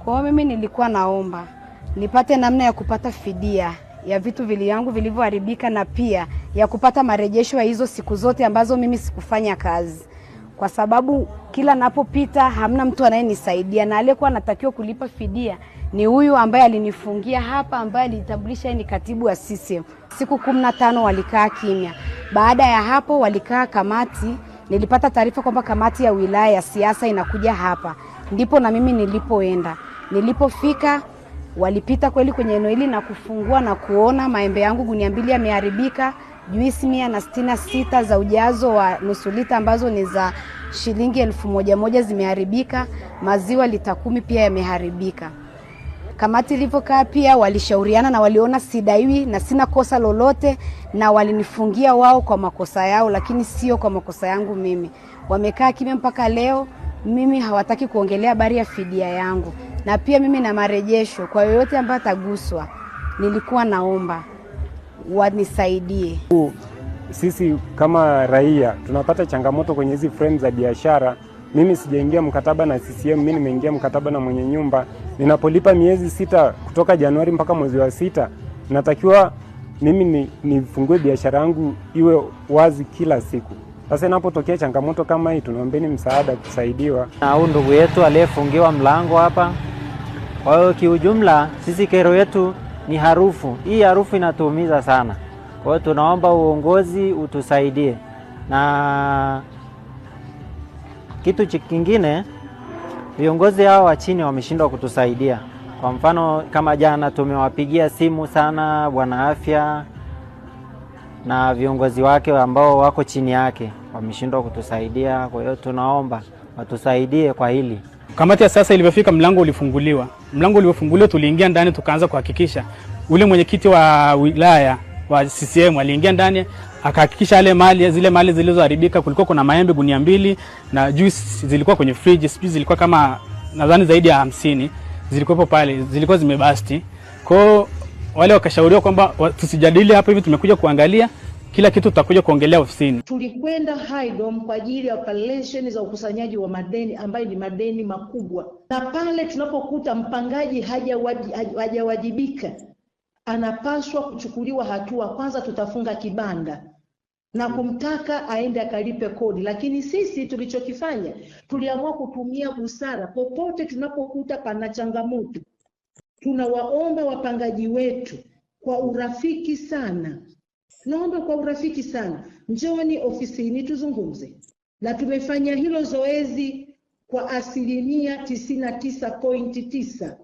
Kwa hiyo mimi nilikuwa naomba nipate namna ya kupata fidia ya vitu vyangu vilivyoharibika na pia ya kupata marejesho ya hizo siku zote ambazo mimi sikufanya kazi, kwa sababu kila napopita hamna mtu anayenisaidia, na aliyekuwa anatakiwa kulipa fidia ni huyu ambaye alinifungia hapa, ambaye alijitambulisha yeye ni katibu wa CCM. Siku 15 walikaa kimya. Baada ya hapo walikaa kamati, nilipata taarifa kwamba kamati ya wilaya ya siasa inakuja hapa, ndipo na mimi nilipoenda. Nilipofika walipita kweli kwenye eneo hili na kufungua na kuona maembe yangu gunia 2 yameharibika, juisi 166 za ujazo wa nusu lita ambazo ni za shilingi 1000 zimeharibika, maziwa lita 10 pia yameharibika. Kamati ilivyokaa pia walishauriana na waliona sidaiwi na sina kosa lolote, na walinifungia wao kwa makosa yao, lakini sio kwa makosa yangu mimi. Wamekaa kimya mpaka leo, mimi hawataki kuongelea habari ya fidia yangu. Na pia mimi na marejesho kwa yoyote ambaye ataguswa, nilikuwa naomba wanisaidie. Sisi kama raia tunapata changamoto kwenye hizi frame za biashara. Mimi sijaingia mkataba na CCM, mimi nimeingia mkataba na mwenye nyumba. Ninapolipa miezi 6 kutoka Januari mpaka mwezi wa 6, natakiwa mimi nifungue biashara yangu iwe wazi kila siku. Sasa inapotokea changamoto kama hii, tunaombeni msaada kusaidiwa. Na huyu ndugu yetu aliyefungiwa mlango hapa. Kwa hiyo kiujumla sisi kero yetu ni harufu. Hii harufu inatuumiza sana. Kwa hiyo tunaomba uongozi utusaidie. Na kitu kingine, viongozi hao wa chini wameshindwa kutusaidia. Kwa mfano kama jana tumewapigia simu sana Bwana Afya na viongozi wake ambao wako chini yake wameshindwa kutusaidia. Kwa hiyo tunaomba watusaidie kwa hili. Kamati ya sasa ilivyofika, mlango ulifunguliwa. Mlango uliofunguliwa, tuliingia ndani tukaanza kuhakikisha. Ule mwenyekiti wa wilaya wa CCM aliingia ndani akahakikisha yale mali, zile mali zilizoharibika. Kulikuwa kuna maembe gunia 2 na juice zilikuwa kwenye fridge, sijui zilikuwa kama nadhani zaidi ya 50 zilikuwepo pale, zilikuwa zimebasti. Kwa hiyo wale wakashauriwa kwamba tusijadili hapa hivi, tumekuja kuangalia kila kitu, tutakuja kuongelea ofisini. Tulikwenda Haydom kwa ajili ya operation za ukusanyaji wa madeni ambayo ni madeni makubwa, na pale tunapokuta mpangaji hajawajibika anapaswa kuchukuliwa hatua. Kwanza tutafunga kibanda na kumtaka aende akalipe kodi. Lakini sisi tulichokifanya, tuliamua kutumia busara. Popote tunapokuta pana changamoto, tunawaomba wapangaji wetu kwa urafiki sana, tunaomba kwa urafiki sana, njooni ofisini tuzungumze. Na tumefanya hilo zoezi kwa 99.9%.